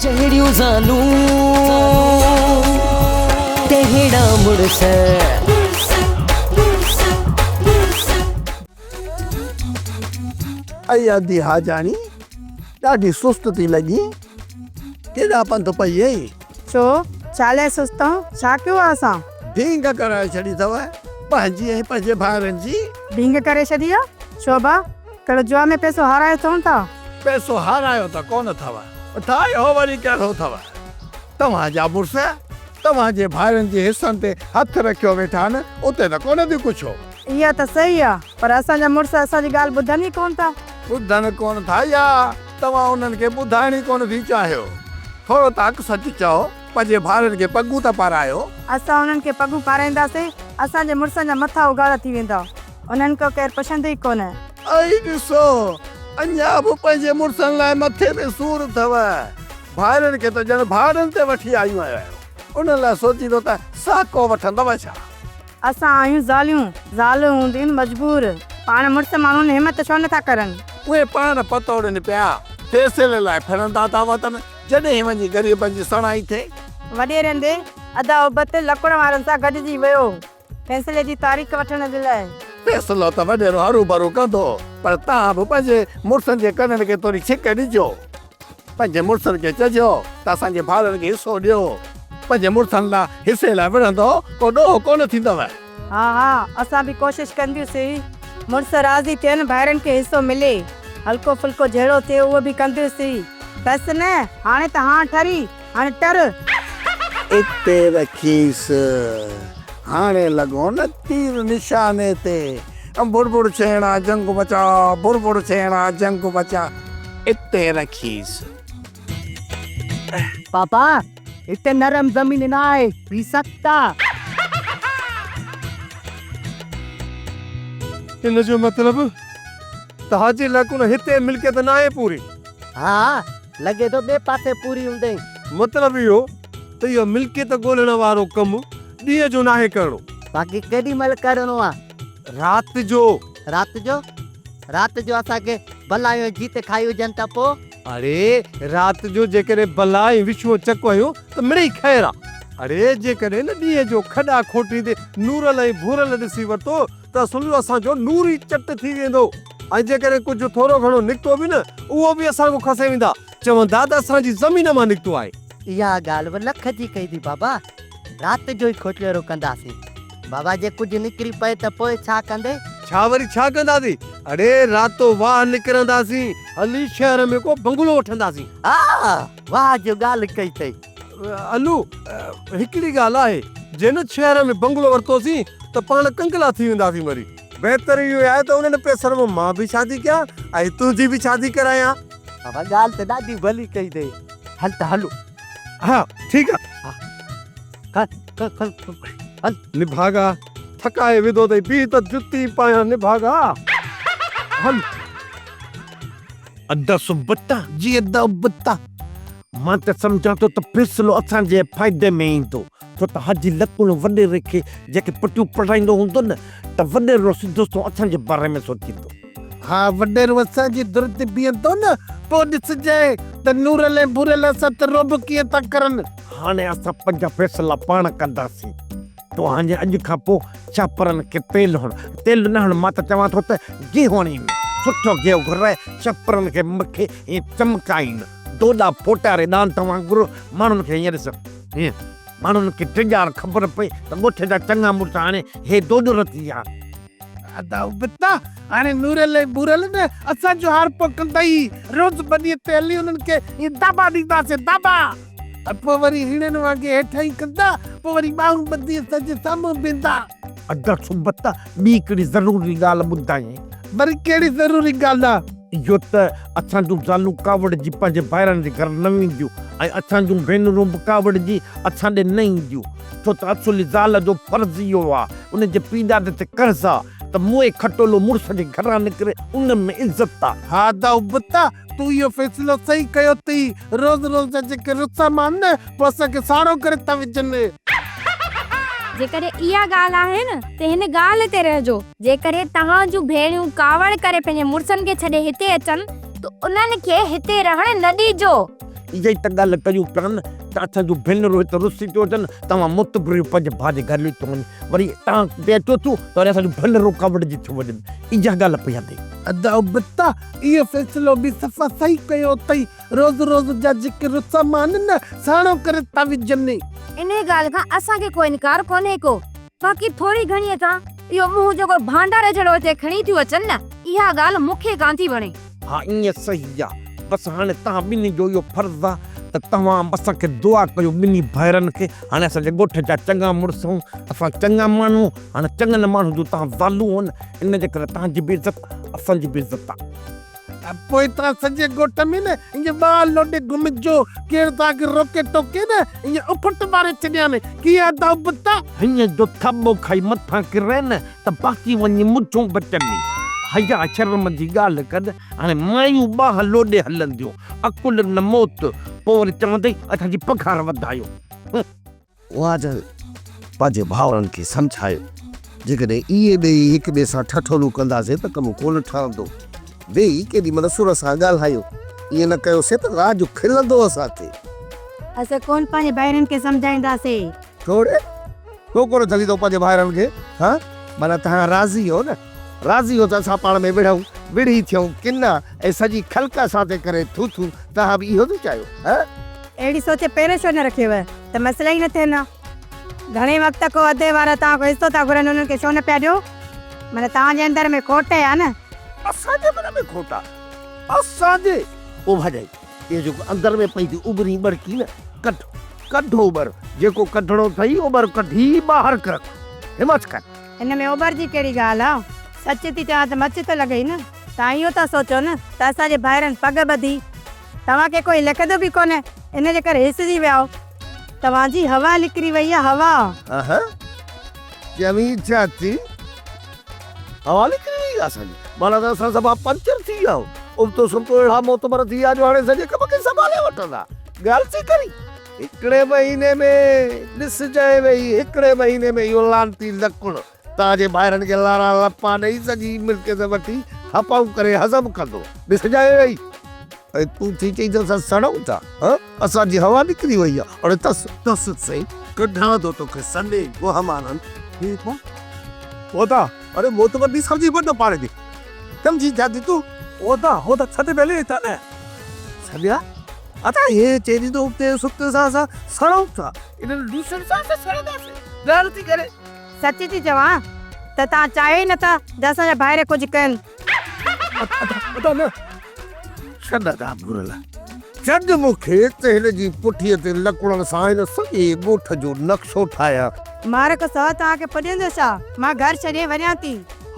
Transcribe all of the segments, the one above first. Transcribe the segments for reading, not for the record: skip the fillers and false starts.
جهڙيون زالون تهڙا مڙس. اي ادي حاجاڻي، ڏاڍي سست ٿي لڳين، ڪيڏانهن پنڌ پئي اهين؟ ڇو، ڇا لئه سست آهون؟ ڇا ڪيو آهي اسان؟ ڍينگ ڪرائي ڇڏي اٿو، پنهنجي ۽ پنهنجي ڀائرن جي. ڍينگ ڪري ڇڏي آ؟ ڇو ڀاء، ڪهڙو جوا ۾ پئسو هارايو اٿئون ٿا؟ پئسو هارايو ته ڪونه اٿو، ٺاهيو وري ڪهڙو اٿو؟ توهان جا مڙس توهان جي ڀائرن جي حصن تي هٿ رکيو ويٺا آهن، اتي ته ڪونه ٿي ڪڇو. اها ته صحيح آ، پر اسان جا مڙس اسان جي ڳالهه ٻڌن ئي ڪونه ٿا. ٻڌن ڪونه ٿا يا توهان انهن کي ٻڌائڻ ئي ڪونه ٿي چاهيو؟ ٿورو ته حق سچ چئو، پنهنجي ڀائرن کي پڳون ته پارايو. اسان انهن کي پڳون پارائينداسين، اسان جي مڙسن جا مٿا اگهاڙا ٿي ويندا. انهن کان ڪير پڇندو ئي ڪونه. ائي ڏسو، اڃا به پنهنجي مڙسن لاء مٿي ۾ سور اٿو. ڀائرن کي ته ڄڻ ڀاڙن تي وٺي آيون آهيو. انهن لاء سوچيندو ته سهڪو وٺندؤ ڇا؟ اسان آهيون زاليون، زالون هونديون آهن مجبور. پاڻ مڙس ماڻهن همت ڇو نٿا ڪرن؟ اهي پاڻ پتوڙين پيا، فيصلي لاء ڦرندا ٿا وتن، جڏهن وڃي غريبن جي سڻائي ٿئي. وڏيرن ڏي ادا ابت لڪڻ وارن سان گڏجي ويو. فيصلي جي تاريخ وٺڻ جي لاء. فيصلو ته وڏيرو هروڀرو ڪندو، پر توهان به پنهنجي مڙسن جي ڪنن کي ٿوري ڇڪ ڏجو. پنهنجي مڙسن کي چئجو ته اسان جي ڀائرن کي حصو ڏيو. پنهنجي مڙسن لاء حصي لاء وڙهندؤ، ڪو ڏوهه ڪونه ٿيندؤ. ها ها، اسان به ڪوشش ڪنديون سين. مڙس راضي ٿين، ڀائرن کي حصو ملي. هلڪو ڦلڪو جهيڙو ٿئي، اهو به ڪنديون سين. بس نه، هاڻي ته هان ٺري. هاڻي ٽر. اتي رکيس. هاڻي لڳو نه تير نشاني تي. بڙبڙ ڇيڻا جنگ بچا، بڙبڙ ڇيڻا جنگ بچا. اتي رکيس. بابا هتي نرم زمين نه آهي، هي سخت آ. ان جو مطلب ته حاجي لڪڻ هتي ملڪيت ناهي پوري. ها لڳي ٿو ٻئي پاسي پوري هوندئي. مطلب اهو ته اهو ملڪيت ڳولڻ وارو ڪم ڏينهن جو ناهي ڪرڻو. باقي ڪيڏي مهل ڪرڻو آ؟ رات جو. رات جو؟ رات جو اسان کي بلايون ۽ جيت کائي هجن ته پو؟ اڙي رات جو جيڪڏهن بلا ۽ وڇونء چڪ هنيو ته مڙئي خير آ. اڙي جيڪڏهن نه ڏينهن جو کڏا کوٽيندي نورل ۽ ڀورل ڏسي ورتو ته اصل اسان جو نور ئي چٽ ٿي ويندو ۽ جيڪڏهن ڪجهه ٿورو گهڻو نڪتو به نه اهو به اسان کان کسي ويندا، چوندا ته اسان جي زمين مان نڪتو آهي. اها ڳالهه به لک جي ڪئي ٿي بابا، رات جو ئي کوٽيئرو ڪنداسين. بابا جي ڪجهه نڪري پئي ته پوء ڇا ڪندي؟ ڇا وري ڇا ڪنداسين؟ اڙي راتو واهه نڪرنداسين، هلي شهر ۾ ڪو بنگلو وٺنداسين. ها واهه جو ڳالهه ڪئي اٿئي. الو، هڪڙي ڳالهه آهي، جي نه شهر ۾ بنگلو ورتوسين ته پاڻ ڪنگلا ٿي وينداسين وري. بهتر اهو ئي آهي ته انهن پئسن مان مان به شادي ڪيان ۽ تنهنجي به شادي ڪرايان. بابا ڳالهه ته ڏاڍي ڀلي ڪئي اٿئي، هل ته هلون. ها ٺيڪ آ. ها کڻ کڻ کڻ هل. نڀاڳا، ٿڪائي وڌو اٿئي، بيهه ته جتي پايان نڀاڳا، هل. ادا سبتا جي ادا ابتا. مان ته سمجهان ٿو ته فيصلو اسان جي فائدي ۾ ايندو، ڇو ته حاجي لڪڻ وڏيري کي جيڪي پٽيون پڙهائيندو هوندو نه ته وڏيرو سڌو سنئون اسان جي باري ۾ سوچيندو. ها وڏيرو اسان جي در تي بيهندو نه پوء ڏسجانء ته نورل ۽ ڀورل اسان تي رعب ڪيئن ٿا ڪرن. هاڻي اسان پنهنجا فيصلا پاڻ ڪنداسين. تون هاڻي اڄ کان پوء شاپرن کي تيل هڻ، تيل نه هڻ مان ته چوان ٿو ته گيهه هڻين، سٺو گيهه گهرائي شاپرن کي مکي ائين چمڪائين، دوڏا ڦوٽاري ڏانت وانگر ماڻهن کي ائين ڏس، ائين ماڻهن کي ڊيڄار خبر پئي ته ڳوٺ جا چڱا مڙس هاڻي هي دوڏر ٿي ويا. ادا ابتا، هاڻي نورل ۽ ڀورل نه اسان جو هارپو ڪندائي، روز ٻنيء تي هلي انهن کي ائين داٻا ڏينداسين، داٻا. ۽ پوء وري هيڻن وانگي هيٺائين ڪندا، پوء وري ٻانهون ٻڌي اسان جي سامهون بيهندا. ادا سنبت، ٻي هڪڙي ضروري ڳالهه ٻڌايائين. وري ڪهڙي ضروري ڳالهه آ؟ اهو ته اسان جون زالون ڪاوڙجي پنهنجي ڀائرن جي گهر نه وينديون ۽ اسان جون ڀينرون به ڪاوڙجي اسان ڏي نه اينديون، ڇو ته اصل زال جو فرض اهو آ، ان جي پيء ڏاڏي تي قرض آ ته موئي کٽولو مڙس جي گهران نڪري ان ۾ عزت آ. ها ادا ابتا، تون اهو فيصلو صحيح ڪيو اٿئي. روز روز جا جيڪي رسم آهن نه، پوء اسان کي ساڙو ڪري ٿا وجهن. جيڪڏهن اها ڳالهه آهي نه ته هن ڳالهه تي رهجو. جيڪڏهن توهان جون ڀيڻيون ڪاوڙ ڪري پنهنجي مڙسن کي ڇڏي هتي اچن ته انهن کي هتي رهڻ نه ڏجو. اها ئي ته ڳالهه ڪيون پيا نه ته اسان جون ڀينرون هت رسي ٿيون اچن، توهان متبريون پنهنجي ڀاء جي گهر لٿيون وڃن، وري توهان هتي اچو ٿيون ته وري اسان جون ڀينرون ڪاوڙجي ٿيون وڃن. اها ڳالهه پئي هلي. ادا ابتا، اهو فيصلو به صفا صحيح ڪيو اٿئي. روز روز جا جيڪي رسم آهن نه، ساڻو ڪري ٿا وجهن. انهيء ڳالهه کان اسان کي ڪو انڪار ڪونهي ڪو. باقي ٿوري گهڻيء تان اهو منهن جيڪو ڀانڊاري جهڙو هتي کڻي ٿيون اچن نه، اها ڳالهه مون کي ڪانه ٿي وڻي. ها ائين صحيح آ. بس هاڻي توهان ٻنهي جو اهو فرض آ ته توهان به اسان کي دعا ڪيو ٻنهي ڀائرن کي. هاڻي اسان جي ڳوٺ جا چڱا مڙس آهيون، اسان چڱا ماڻهو، هاڻي چڱن ماڻهن جون توهان زالون آهن، ان جي ڪري توهان جي به عزت اسان جي به عزت آ. پوء توهان سڄي ڳوٺ ۾ نه ائين ٻال لوڏي گهمجو، ڪير توهان کي روڪي ٽوڪي نه، ائين اڦٽ ماري ڇڏيان. ڪيئن ادا ابتا؟ هيئن جو ٿاٻو کائي مٿان ڪري نه ته باقي وڃي مٺون بچندي. حيا شرم جي ڳالهه ڪر، هاڻي مايون ٻانهن لوڏي هلنديون، عقل نه موت، پوء وري چوندئي اسان جي پگهار وڌايو. هون. واجل پنهنجي ڀائرن کي سمجهايو، جيڪڏهن ائين ٻيئي هڪ ٻئي سان ٺٺولون ڪنداسين ته ڪم ڪونه ٺهندو. ويهي ڪيڏي مهل سر سان ڳالهايو. ائين نه ڪيوسين ته راڄ کلندو اسان تي. اسين ڪونه پنهنجي ڀائرن کي سمجهائينداسين. ڇو ڙي؟ ڇو ڪونه جهليندؤ پنهنجي ڀائرن کي؟ ها؟ معنيٰ توهان راضي هو نه؟ راضي هو ته اسان پاڻ ۾ وڙهون، وڙهي ٿيون ڪنا ۽ سڄي خلق اسان تي ڪري ٿو ٿو، توهان به اهو ٿي چاهيو؟ ها؟ اهڙي سوچ پهرين ڇو نه رکيو ته مسئلا ئي نه ٿين ها. گهڻي وقت کان ادي وارا توهان کان حصو ٿا گهرن انهن کي ڇو نه پيا ڏيو؟ معنيٰ توهان جي اندر ۾ کوٽ آهي نه؟ اسان جي من ۾ کوٽ آ؟ اسان جي؟ او ڀاڄائي، اهو جيڪو اندر ۾ پئي ٿي اٻرين ٻڙڪي نه، ڪڍ، ڪڍ اوٻر، جيڪو ڪڍڻو اٿئي اوٻر ڪڍي ٻاهر ڪرک، همٿ ڪر. هن ۾ اوٻر جي ڪهڙي ڳالهه آ؟ سچ ٿي چوان ته مچ ته لڳئي نه. توهان اهو ٿا سوچو نه ته اسان جي ڀائرن پڳ ٻڌي. توهان کي ڪوئي لکندو به ڪونه، ان جي ڪري هيسجي ويا آهيو. توهان جي هوا نڪري وئي آهي، هوا. اها چوين ڇا ٿي؟ هوا نڪري وئي آهي اسان جي؟ معنيٰ ته اسان سڀا پنچر ٿي ويا آهيون. ابتو سبتو اهڙا معتبر ٿي ويا جو هاڻي سڄي ڪم کي سنڀالي وٺندا. ڳالهه ٿي ڪرين. هڪڙي مهيني ۾ ڏسجانء ويهي، هڪڙي مهيني ۾ اهو لعنتي لڪڻ توهان جي ڀائرن کي لارا لپا ڏئي سڄي ملڪيت وٺي هپائون ڪري هضم ڪندو. ڏسجانء ويهي. ۽ تون ٿي چئين ته اسان سڙون ٿا. ها؟ اسان جي هوا نڪري وئي آ. اڙي تس. تس سائين، ڪڍان ٿو توکي سندي گوهه مانن. ٺيڪ آ. هودا. اڙي موتبر ڏي سمجهي وڏ پاڻ کي. سمجهي ڇا ٿي تون؟ هودا، هودا ڇڏ ٻيلي هتان نه. ڇڏيان؟ ادا هي چئي ڏيندو اتي ستي سان اسان سڙون ٿا. انهن لوسن سان اسان سڙنداسين. ڳالهه ٿي ڪري. سچ ٿي چوان ته توهان چاهيو ئي نٿا ته اسان جا ڀائر ڪجهه ڪن. ادا نه. ڇڏ ادا ڀورل. ڇڏ مون کي ته هن جي پٺيء تي لڪڙن سان هن سڄي ڳوٺ جو نقشو ٺاهيان. مار کان سواء توهان کي پڄندو ڇا؟ مان گهر ڇڏي وڃان ٿي.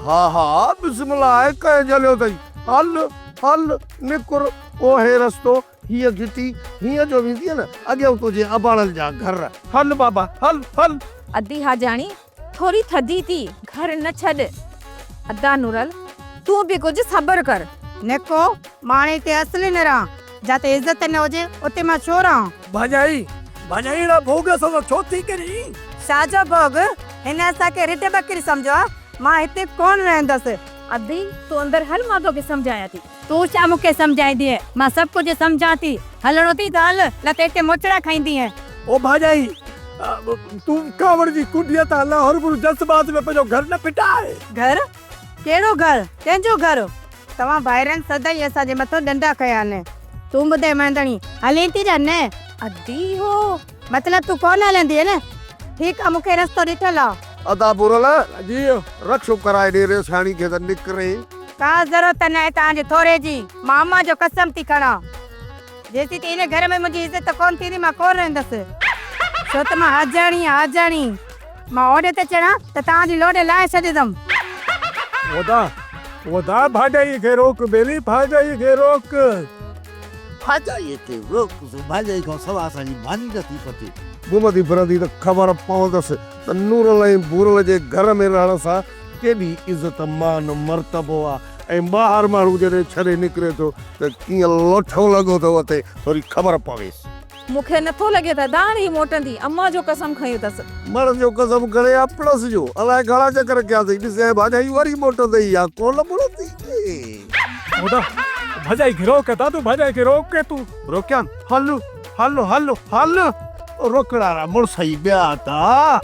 ها ها بسم الله آهي ڪنهن جهليو اٿئي. هل هل نڪر اهي رستو هيء گهٽي هيئن جو ويندينء نه اڳيئون تنهنجي اباڻن جا گهر. هل بابا هل هل. ادي حاجاڻي ٿوري ٿڌي ٿي گهر نه ڇڏ. ادا نورل تون به ڪجهه صبر ڪر. نڪو، مان هاڻي هتي اصل ئي نه رهان. جاتي عزت نه هجي اتي مان ڇو رهان. ڀاڄائي، ڀاڄائي اهڙا ڀوڳ اسان سان ڇو ٿي ڪرين؟ ڇا جو ڀوڳ؟ هن اسان کي رڍ ٻڪري سمجهيو آ. مان هتي ڪونه رهندس. ادي تون اندر هل مان توکي سمجهايان ٿي. تون ڇا مون کي سمجهائيندينء؟ مان سڀ ڪجهه سمجهان ٿي. هلڻو ٿي ته هل، نه ته هتي موچڙا کائيندينء. او ڀاڄائي، تون ڪاوڙ جي ڪنڊيء تان لهه، هروڀرو جذبات ۾ پنهنجو گهر نه ڦٽاء. گهر؟ ڪهڙو گهر؟ ڪنهن جو گهر؟ توهان ڀائرن سدائين اسان جي مٿان ڏنڊا کنيا آهن. تون ٻڌاء مهندڻي، هلين ٿي يا نه؟ ادي هو. مطلب تون ڪونه هلندينء نه؟ ٺيڪ آ، مون کي رستو ڏٺل آ. ادا ڀورل، جي. رڪشو ڪرائي ڏي ريساڻي کي ته نڪري. ڪا ضرورت ناهي توهان جي ٿوري جي، مان امان جو قسم ٿي کڻان. جيسين تائين هن گهر ۾ منهنجي عزت ڪونه ٿيندي مان ڪونه رهندس. ڇو ته مان حاجاڻي آهيان، حاجاڻي. مان اوڏي تي چڙهان ته توهان جي لوڏي لاهي ڇڏيندم. ودا، ودا ڀاڄائيء کي روڪ ٻيلي، ڀاڄائيء کي روڪ. ڀاڄائيء کي روڪ، ڀاڄائيء کان سوا اسان جي ڀاڄي نٿي پچي. گهمندي ڦرندي ته خبر پوندس ته نورل ۽ ڀورل جي گهر ۾ رهڻ سان ڪيڏي عزت، مان، مرتبو آ ۽ ٻاهر ماڻهو جڏهن ڇڏي نڪري ٿو ته ڪيئن لوٺو لڳو ٿو وتي، ٿوري خبر پويس. مون کي نٿو لڳي ته داڻ هي موٽندي، امان جو قسم کنيو اٿس. مرڻ جو قسم کڻي آ پڻس جو، الائي گهڻا چڪر ڪيا اٿئي، ڏسين ڀاڄائي وري موٽندئي يا ڪونه مڙندي. هوڏانهن ڀاڄائي کي روڪ دادو ڀاڄائي کي روڪ تون. روڪيان هل هل هل هل روڪڙا را مڙس ئي ٻيا ته.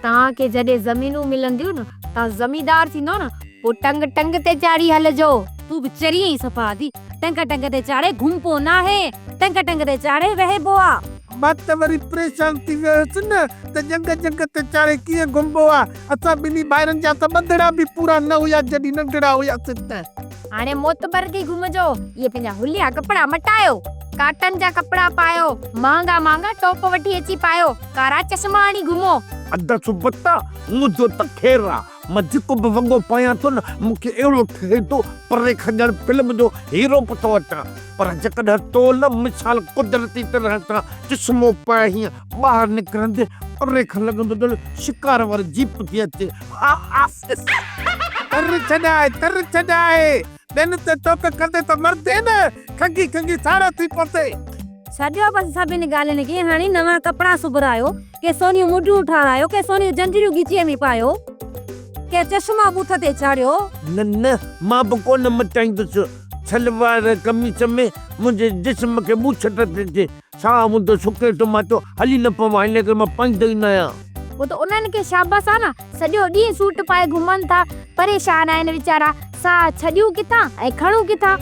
توهان کي جڏهن زمينون ملنديون نه، توهان زميندار ٿيندؤ نه، پوء ٽنگ ٽنگ تي چاڙهي هلجو. تون به چري آهين صفا ادي، ٽنگ ٽنگ تي چاڙهي گهمبو ناهي، ٽنگ ٽنگ تي چاڙهي ويهبو آ. مان ته وري پريشان ٿي ويو هيس نه ته ڄنگهه ڄنگهه تي چاڙهي ڪيئن گهمبو آ. اسان ٻنهي ڀائرن جا ته ٻنڌڙا به پورا نه هيا جڏهن ننڍڙا هياسين ته. هاڻي معتبر ٿي گهمجو، اهي پنهنجا حليا ڪپڙا مٽايو، ڪاٽن جا ڪپڙا پايو، مهانگا مهانگا ٽوپ وٺي اچي پايو، ڪارا چشما هڻي گهمو. ادا سبتا، منهنجو ته خير آ، مان جيڪو به وڳو پايان ٿو نه، مون کي اهڙو ٺهي ٿو، پري کان ڄڻ فلم جو هيرو به ٿو اچان. پر جيڪڏهن تو نه مثال قدرتي طرح سان چشمو پائي هيئن ٻاهر نڪرندي، پري کان لڳندو ڄڻ شڪار واري جيپ ٿي اچي. تر ڇڏائي، تر ڇڏائي، ٻين تي ٽوڪ ڪندي ته مردين نه، کنگهي کنگهي ساڙو ٿي پوندين. ڇڏيو بس سڀني ڳالهين کي، هاڻي نوان ڪپڙا سبرايو، ڪي سونيون منڊيون ٺارايو، ڪي سونيون جنجريون ڳچيء ۾ پايو، ڪي چشما ٻوٿ تي چاڙهيو. نه نه، مان به ڪونه مٽائيندس. سلوار قميص ۾ منهنجي جسم کي ٻوڇٽ ٿي ٿئي. ساهه منهنجو سڪي ٿو، مان ٿو هلي نه پوان، ان ڪري مان پائيندو ئي نه آهيان. پوء ته انهن کي شابس آ نه، سڄو ڏينهن سوٽ پائي گهمن ٿا، پريشان آهن ويچارا، ساهه ڇڏيون ڪٿان ۽ کڻون ڪٿان.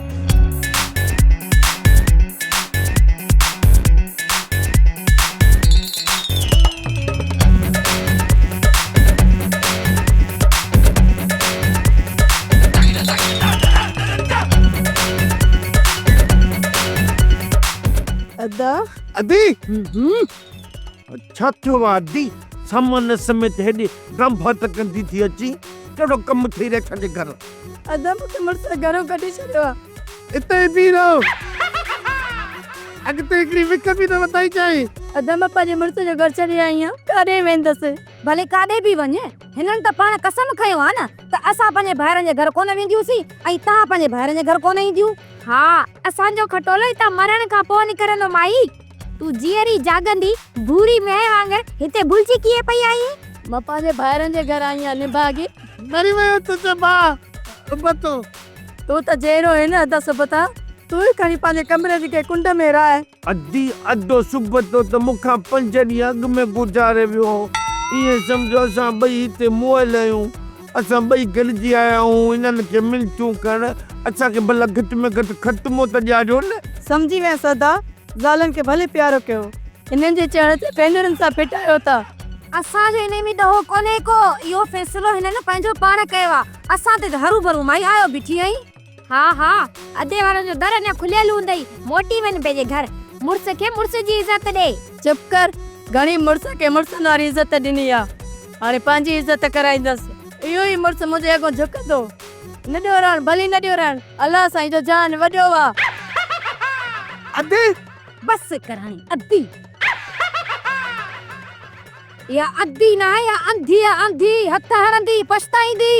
ادا. ادي! ڇا ٿيو آ ادي؟ سامان سميت هيڏي رنڀات ڪندي ٿي اچين؟ ڪهڙو ڪم ٿئي ري اسان جي گهر؟ ادا مون کي مڙس گهرو ڪڍي ڇڏيو آ. اتي ئي بيهه رهو. اڳتي هڪڙي وک به نه وڌائجانء. ادا مان پنهنجي مڙس جو گهر ڇڏي آئي آهيان. ڪاڏي ويندس؟ ڀلي ڪاڏي به وڃ، هنن ته پاڻ قسم کنيو آ نه ته اسان پنهنجي ڀائرن جي گهر ڪونه وينديونسين ۽ توهان پنهنجي ڀائرن جي گهر ڪونه اينديون. ها، اسان جو کٽولو هتان مرڻ کان پوء نڪرندو مائي. تون جيئري جاڳندي ڀوري مينهن وانگر هتي ڀلجي ڪيئن پئي آهين؟ مان پنهنجي ڀائرن جي گهر آئي آهيان نڀاڳي. مري ويو تنهنجو ڀاء ابتو. تون ته جيئرو آهين نه ادا سبتا، تون ئي کڻي پنهنجي ڪمري جي ڪنهن ڪنڊ ۾ رهه. ادي ادو سبتو ته مون کان پنج ڏينهن اڳ ۾ گذاري ويو هو. ائين سمجهو اسان ٻئي هتي مئل آهيون. اسان ٻئي گڏجي آيا آهيون انهن کي منٿون ڪرڻ. اسان کي ڀلا گهٽ ۾ گهٽ ختمو ته ڏياريو نه. سمجهي ويس ادا، زالن کي ڀلي پيارو ڪيو. انهن جي چئڻ تي ڀينرن سان ڦٽايو ٿا. اسان جو انهي ۾ ڏوهه ڪونهي ڪو. اهو فيصلو هنن پنهنجو پاڻ ڪيو آ. اسان تي ته هروڀرو مائي آيو بيٺي آهين. ها ها ادي وارن جو در اڃا کليل هوندئي، موٽي وڃ پنهنجي گهر، مڙس کي مڙس جي عزت ڏي. چپ ڪر، گهڻي مڙس کي مڙسن واري عزت ڏني آ، هاڻي پنهنجي عزت ڪرائيندس. اهو ئي مڙس منهنجي اڳون جهڪندو. نه ڏيو رهڻ، ڀلي نه ڏيو رهڻ، الله سائين جو جهان وڏو آ. ادي! بس ڪر هاڻي ادي. اها ادي ناهي، اها انڌي آ، انڌي، هٿ هڻندي، پڇتائيندي.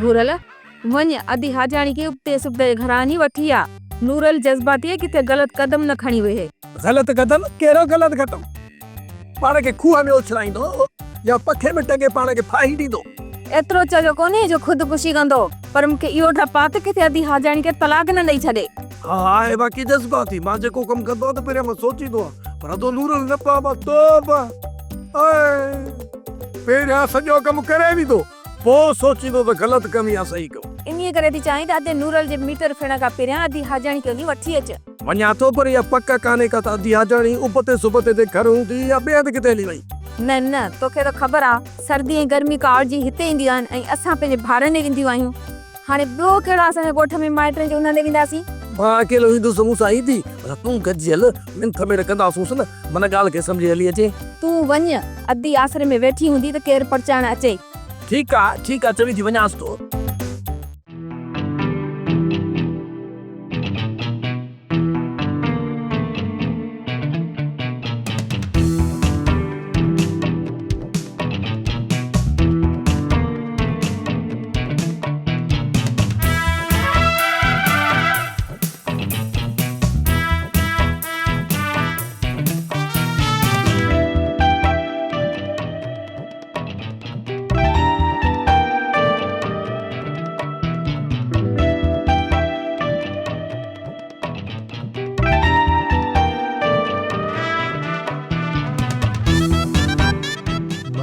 ڀورل، وڃ، ادي حاجاڻي کي ابتي سبتي جي گهران وڃي وٺي آ. نورل جذباتي آهي، ڪٿي غلط قدم نه کڻي ويهي. غلط قدم؟ ڪهڙو غلط قدم؟ پاڻ کي کوهه ۾ اڇلائيندو يا پکي ۾ ٽنگي پاڻ کي ڦاهي ڏيندو؟ ايترو چريو ڪونهي جو خودڪشي ڪندو، پر مون کي اهو ڊپ آ ته ڪٿي ادي حاجاڻي کي طلاق نه ڏئي ڇڏي. ها آهي باقي جذباتي، مان جيڪو ڪم ڪندو آهيان ته پهريان مان سوچيندو آهيان، پر ادو نورل نه بابا توبه آهي. پهريان سڄو ڪم ڪري ويندو، پوء سوچيندو ته غلط ڪم يا صحيح ڪم. انهيء ڪري ٿي چاهين ته ادي نورل جي ميٽر ڦرڻ کان پهريان ادي حاجاڻي کي وڃي وٺي اچ. وڃان ٿو پر اها پڪ ڪانهي ڪا ته ادي حاجاڻي ابتي سبتي تي گهر هوندي يا ٻئي هنڌ ڪٿي هلي وئي. نه نه توکي ته خبر آ سردي ۽ گرمي ڪاوڙجي هتي اينديون آهن ۽ اسان پنهنجي ڀائرن ڏي وينديون آهيون. هاڻي ٻيو ڪهڙو اسان جي ڳوٺ ۾ مائٽن جي انهن ڏي وينداسين. مان اڪيلو ايندس مون سان ايندي پر تون گڏجي هل منٿ ميڙ ڪنداسونس نه من ڳالهه کي سمجهي هلي اچي. تون وڃ ادي آسري ۾ ويٺي هوندي ته ڪير پرچائڻ اچي. ٺيڪ آ ٺيڪ آ چوين ٿي وڃانس ٿو.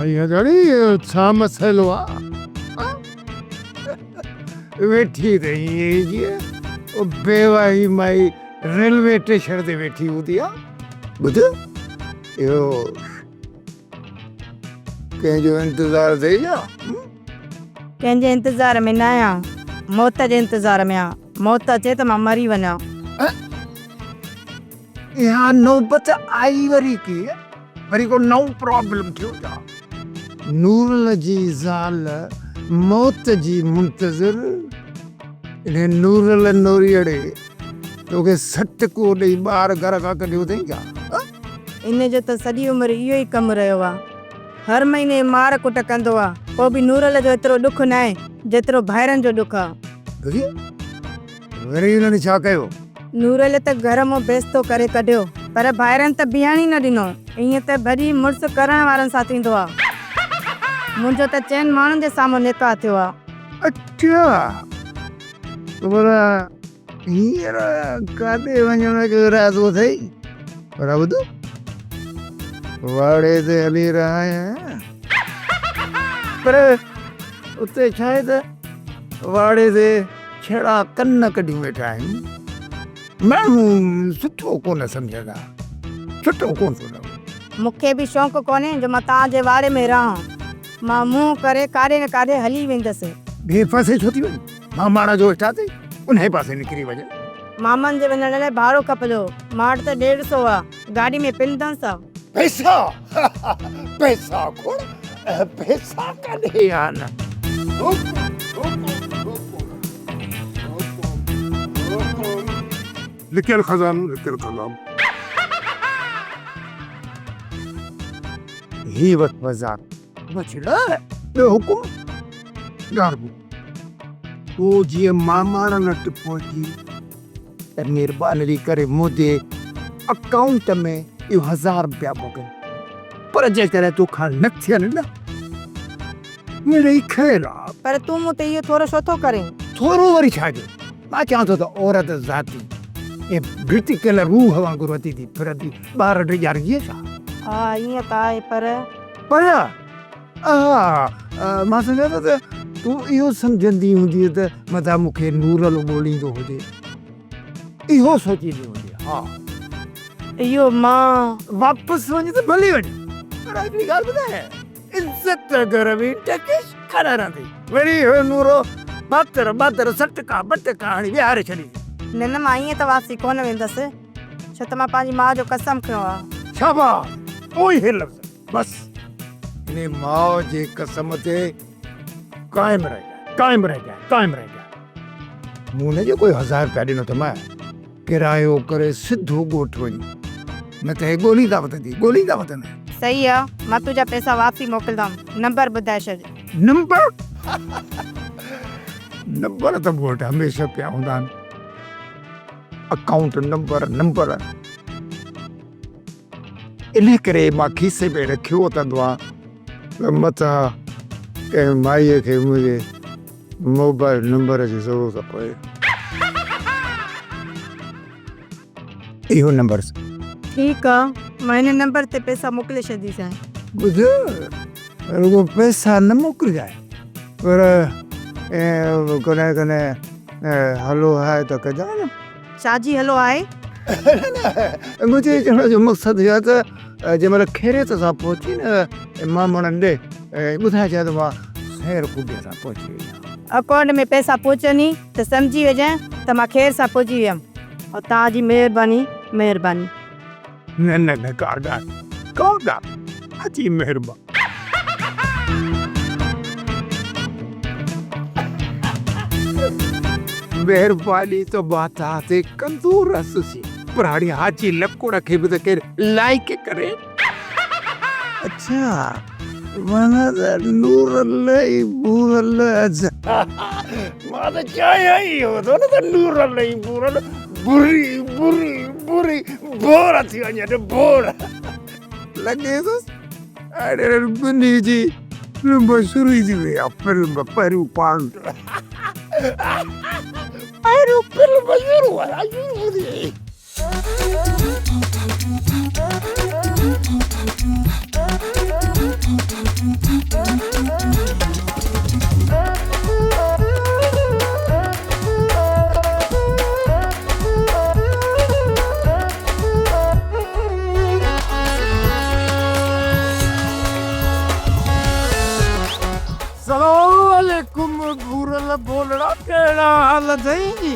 مائي هجڻي اهو ڇا مسئلو آ؟ ويٺي ته ائين ئي جيئن او بيواهي مائي ريلوي ٽيشڻ تي ويٺي هوندي آ. ٻڌ اهو ڪنهن جو انتظار اٿئي ڇا؟ ڪنهن جي انتظار ۾ نه آهيان، موت جي انتظار ۾ آهيان. موت اچي ته مان مري وڃان. اها نوبت آئي وري ڪيئن؟ وري ڪو نئون پرابلم ٿيو ڇا؟ نورل جي زال موت جي منتظر. انهي نورل نوريئڙي توکي سٽڪو ڏئي ٻاهر گهر کان ڪڍيو اٿئي ڇا؟ ان جو ته سڄي عمر اهو ئي ڪم رهيو آ. هر مهيني مار ڪٽ ڪندو آ. پوء به نورل جو ايترو ڏک ناهي جيترو ڀائرن جو ڏک آ. وري انهن ڇا ڪيو؟ نورل ته گهر مان بيستو ڪري ڪڍيو، پر ڀائرن ته بيهڻ ئي نه ڏنو. ائين ته ڀڄي مڙس ڪرڻ وارن سان ٿيندو آ. منهنجو ته چئن ماڻهن جي سامهون نڪاح ٿيو آ. اڇا! ته ڀلا هينئر ڪاڏي وڃڻ جو ارادو اٿئي؟ پر ٻڌ، واڙي تي هلي رهيا آهيان. پر اتي ڇا آهي ته واڙي تي ڇڙا ڪن ڪڍيون ويٺا آهيون. ماڻهو سٺو ڪونه سمجهندا. سٺو ڪونه ٿو لڳي. مون کي به شوق ڪونهي جو مان توهان جي واڙي ۾ رهان. مان منهن ڪري ڪاڏي نه ڪاڏي هلي ويندس. ٻئي پاسي ڇو ٿي وڃين؟ ماماڻا جو ويٺا اٿئي، انهيء پاسي نڪري وڃ. مامن جي وڃڻ لاء ڀاڙو کپندو. مان وٽ ته ڏيڍ سئو آ. گاڏي ۾ پنندس. پئسا! پئسا کوڙ، پئسا ڪاڏي آهن؟ لڪيل خزانو، لڪيل خزانو. هي وٺ بازار. بڇڙا، ٻيو حڪم؟ ڳاربو. پوء جيئن ماماڻن وٽ پهچي ته مھرباني ڪري منهنجي اڪائونٽ ۾ اهو ھزار روپيا موڪل پر جيڪڏهن تو کان نه ٿين نه مڙئي خير آ. پر تون مون تي اهو ٿورو ڇو ٿو ڪرين؟ ٿورو وري ڇا جو؟ مان چوان ٿو ته عورت ذاتي ائين ڀٽڪيل روح وانگر وتي ٿي ڦرندي ٻار ڊيڄارجي ڇا؟ ها ائين ته آهي پر. پر؟ اها، مان سمجهان ٿو ته تون اهو سمجهندي هوندينء ته متان مون کي نورل ڳوليندو هجي. اهو سوچيندي هوندينء، ها. اهو مان. واپس وڃ ته ڀلي وڃ، پر هڪڙي ڳالهه ٻڌايانء، عزت گهر ۾ ٽڪي ڪانه رهندي. وري اهو نورو ٻاتر ٻاتر سٽڪا ٻٽڪا هڻي ويهاري ڇڏيندي. نه نه، مان ائين ته واپسي ڪونه ويندس، ڇو ته مان پنهنجي ماء جو قسم کنيو آهي. شاباس! اهي لفظ. بس انهي ماء جي قسم تي قائم رهجانء، قائم رهجانء، قائم رهجانء. مون نه جيڪو اهو هزار رپيا ڏنو اٿم، ڪرايو ڪري سڌو ڳوٺ وڃ، نه ته هي ڳوليندا وتندي، ڳوليندا وتندي. صحيح آ، مان تنهنجا پئسا واپسي موڪلندم، نمبر ٻڌائي ڇڏ. نمبر؟ نمبر ته مون وٽ هميشه پيا هوندا آهن، اڪائونٽ نمبر، نمبر. انهيء ڪري مان کيسي ۾ رکيو وتندو آهيان ته متان ڪنهن مائيء کي منهنجي موبائل نمبر جي ضرورت پوي. اهو نمبر. ٺيڪ آ، مان هن نمبر تي پئسا موڪلي ڇڏينديسانء. ٻڌ، رڳو پئسا نه موڪلجانء، پر ڪڏهن ڪڏهن هلو هاء ته ڪجانء نه. ڇا جي هلو آهي؟ نه نه منهنجي چوڻ جو مقصد اهو آهي ته جنهن مهل خيريت سان پهچي نه مامڻن ڏي ٻڌائجانء ته مان خير خوبيء سان پهچي وئي آهيان. اڪائونٽ ۾ پئسا پهچن ئي ته سمجهي وڃجانء ته مان خير سان پهچي ويم. توهان جي مهرباني مهرباني. نه نه نه ڪا ڳالهه ڪا ڳالهه اچي مهرباني. مهرباني ته مان توهان تي ڪندو رهندس پر هاڻي حاجي لڪوڙ کي به ته ڪير لائق ڪري. اڇا معنيٰ ته نورل ۽ ڀورل مان ته چاهيان ئي اهو ٿو نه ته نورل ۽ ڀورل بري بري بري بور ٿي وڃن بور. لڳي ٿو اڙي ٻنهي جي فلم شروع ٿي وئي آ فلم پهريون پارٽ پهريون فلم شروع آ شروع ٿي وئي. ڀولڙا ڪهڙا حال اٿئي؟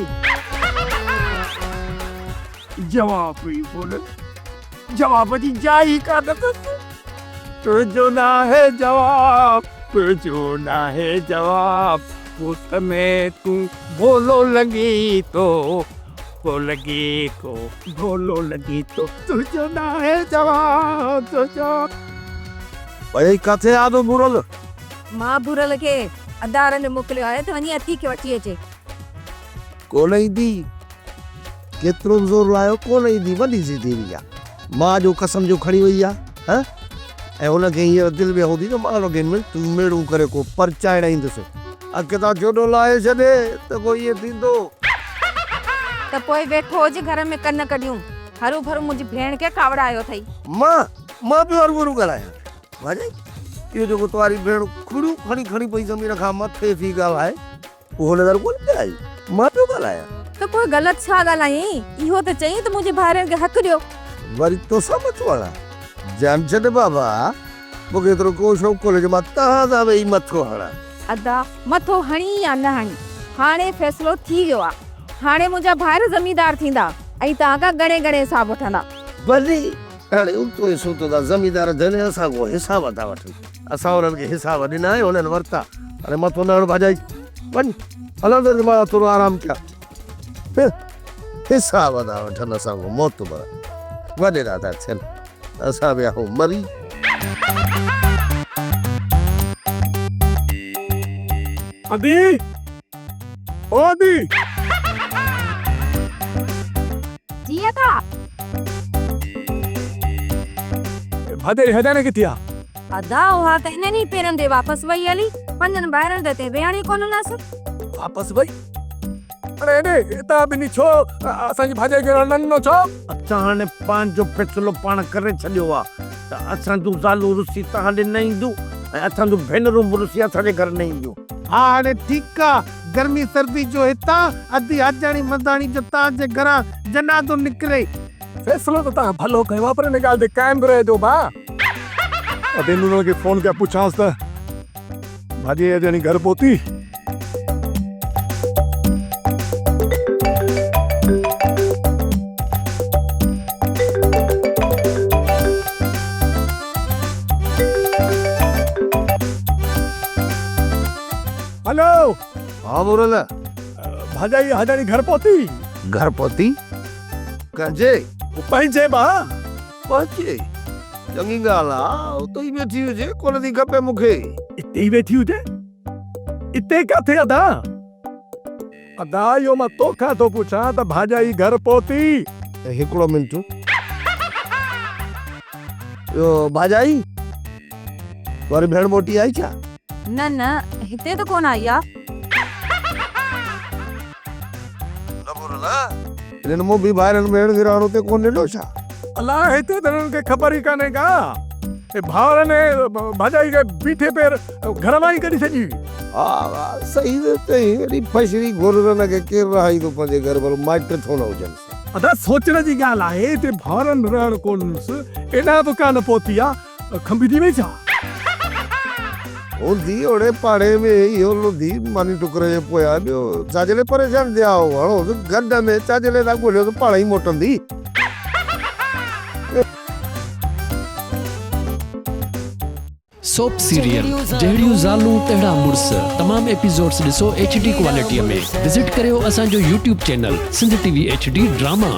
جواب ئي ڪونهي. جواب جي جاء ئي ڪانه اٿس. تنهنجو ناهي جواب، تنهنجو ناهي جواب، ڳوٺ ۾ تون ڀولو لڳين ٿو، ڀولو لڳين ٿو، ڀولو لڳين ٿو، تنهنجو ناهي جواب، تنهنجو. ڀئي ڪاٿي آ تو ڀورل؟ مان ڀورل کي ادارن ۾ موڪليو آهي ته وڃي عتيق کي وٺي اچي. ڪونه ايندي. ڪيترو به زور لايو ڪونه ايندي. وڏي ضدي هئي آ. ماء جو قسم جو کڻي وئي آ. هه ۽ هن کي هينئر دل ۾ هوندي ته مان هن کي منٿون ميڙون ڪري ڪو پرچائڻ ايندس. اک تان چوڏو لاهي ڇڏي ته پوء ائين ٿيندو. ته پوء ويٺو هج گهر ۾ ڪن ڪڍيون. هروڀرو منهنجي ڀيڻ کي ڪاوڙايو اٿئي. مان! مان پيو هروڀرو ڳالهايان. ڀاڄائي! اهو جيڪو توهاري ڀيڻ کڙيون کڻي کڻي پئي زمين کان مٿي ٿي ڳالهائي. اهو نظر ڪونه پئي آئي. مان پيو ڳالهايان. ته پوء غلط ڇا ڳالهايائين؟ اهو ته چيائين ته منهنجي ڀائرن کي حق ڏيو. وري توسان مٿو هڻان؟ جان ڇڏ بابا، مون کي ايترو ڪو شوق ڪونهي جو مان توهان سان ويهي مٿو هڻان. ادا، مٿو هڻي يا نه هڻي، هاڻي فيصلو ٿي ويو آ. هاڻي منهنجا ڀائر زميندار ٿيندا ۽ توهان کان ڳڻي ڳڻي حساب وٺندا. ڀلي، هاڻي ابتو ۽ سبتو ٿا زميندار ٿين ۽ اسان کان حساب ٿا وٺن. اسان انهن کي حساب ڏنا ۽ انهن ورتا. هاڻي مٿو نه هڻ ڀاڄائي. وڃ هلندڙ ته مان ٿورو آرام ڪيان. حساب ٿا وٺن اسان کان معتبر. وڏيرا ٿا ٿين. اسان ويا آهيون مري. ادي! او ادي! جي ادا! ڀاڄائي هيڏانهن ڪٿي آ؟ ادا اها ته انهن ئي پيرن تي واپس وئي هلي، پنهنجن ڀائرن ته هتي ويهڻ ئي ڪونه ڏنس. واپس وئي؟ اڙي هيڏي هتان ٻنهي ڇو اسان جي ڀاڄائي کي رهڻ نه ڏنو ڇو؟ اسان هاڻي پنهنجو فيصلو پاڻ ڪري ڇڏيو آ ته اسان جون زالون رسي توهان ڏي نه اينديون ۽ اسان جون ڀينرون به رسي اسان جي گهر نه اينديون. ها هاڻي ٺيڪ آ، گرمي سردي جو هتان، ادي حاجاڻي مزاڻي جو توهان جي گهران جنازو نڪري. فيصلو ته توهان ڀلو ڪيو آ پر ان ڳالهه تي قائم به رهجو ڀاء. ادي نورل کي فون ڪيان پڇانس ته ڀاڄي اڄ گهر پهتي؟ هلو. ها نورل. ڀاڄائي حاجاڻي گهر پهتي؟ گهر پهتي؟ ڪنهن جي؟ پنهنجي ڀاء. پهچي. چڱي ڳالهه آ، اتي ئي ويٺي هجي، ڪونه ٿي کپي مون کي. اتي ئي ويٺي هجي؟ اتي ڪاٿي ادا؟ ادا اهو مان توکان ٿو پڇان ته ڀاڄائي گهر پهتي؟ هڪڙو منٽ. اهو ڀاڄائي وري ڀيڻ موٽي آئي ڇا؟ نه نه هتي ته ڪونه آئي آ. نه ڀورل هنن مون به ڀائرن ڀيڻ کي رهڻ اتي ڪونه ڏنو ڇا؟ الا هتي ته هنن کي خبر ئي ڪانهي ڪا. هي ڀائرن ڀاڄائي کي بيٺي پير گهر مان ئي ڪڍي ڇڏي. ها ها صحيح ٿو چئين اهڙي ڦشري گهررن کي ڪير رهائيندو پنهنجي گهر ڀلو مائٽ ڇو نه هجنس. ادا سوچڻ جي ڳالهه آهي هتي ڀائرن رهڻ ڪونه ڏنس ايڏانهن به ڪانه پهتي آ. کنڀي ٿي وئي ڇا؟ هوندي اوڙي پاڙي ۾ اهو لوڌي ماني ٽڪر جي پويان ٻيو ڇا جي لاء پريشان ٿيا آهو؟ هڻوس گڏ ۾ ڇا جي لاء ٿا ڳوليوس پاڻ ئي موٽندي. سوپ سيريل جهڙيون زالون تهڙا مڙس تمام ايپيسوڊس ڏسو ايڇ ڊي ڪوالٽي ۾ وزٽ ڪريو اسان جو YouTube channel Sindh T V H D drama.